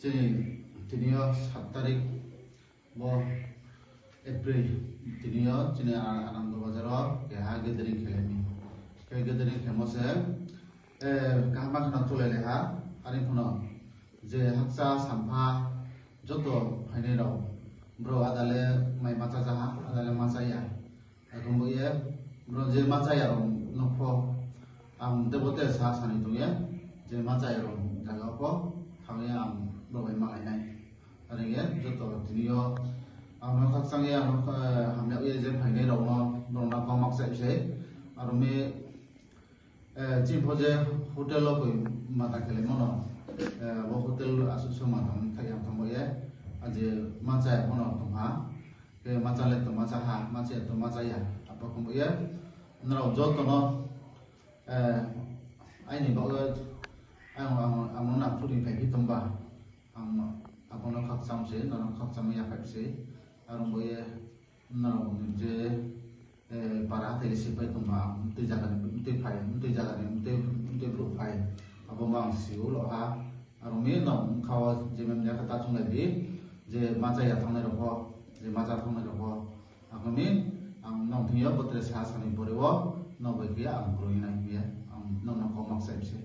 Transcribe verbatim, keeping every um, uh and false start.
Chini tini yo সাত তারিখ bo April, tini yo chini Anando Bazar wo keha gathering khe lai mi. Khe gathering khemo se kaham khe no chulai lai ha. Are phuno je hakcha sampha joto phainai rao, bro ada le mai macha ja ha, ada le macha ya. Akhe bo ye, bro je macha ya rao no pho ang tebo te sa sani tong ye, je macha ya rao zaga pho thanng ye ang bro bai malai nai. Are ye joto tini yo ang no khakchang ye, ang no hamya ye je phainai rao no, bro no kau makchai se. Aro mi chini pho je hotel wo koi mata khelaimo no, bo hotel asuh so mata thaih ya thanng bo ye, a je macha ya pho no tong ha. Khe macha le tong macha ha, macha ya tong macha ya, abo khe bo ye, nrao joto no aini baoh ye ang no nangkhruh ni phaiphi tongba, ang abo no khakchang se, nono khakchang ya phai se. Are bo ye nrao ni je para hathái le sipai tongba, mtui zaga ni mtui phai, mtui zaga ni mtui brouh phai, abo ma ang si ou lo ha. Aro mi nrao bkha wo je mem ya khe ta chounglai di, je macha ya thanngnai rao pho, je macha thanngnai rao pho, akhe mi ang nrao thing yo bo tre sa sani pore wo nrao bai khe ang kroi nai hing ye ang nrao no kau makchai se.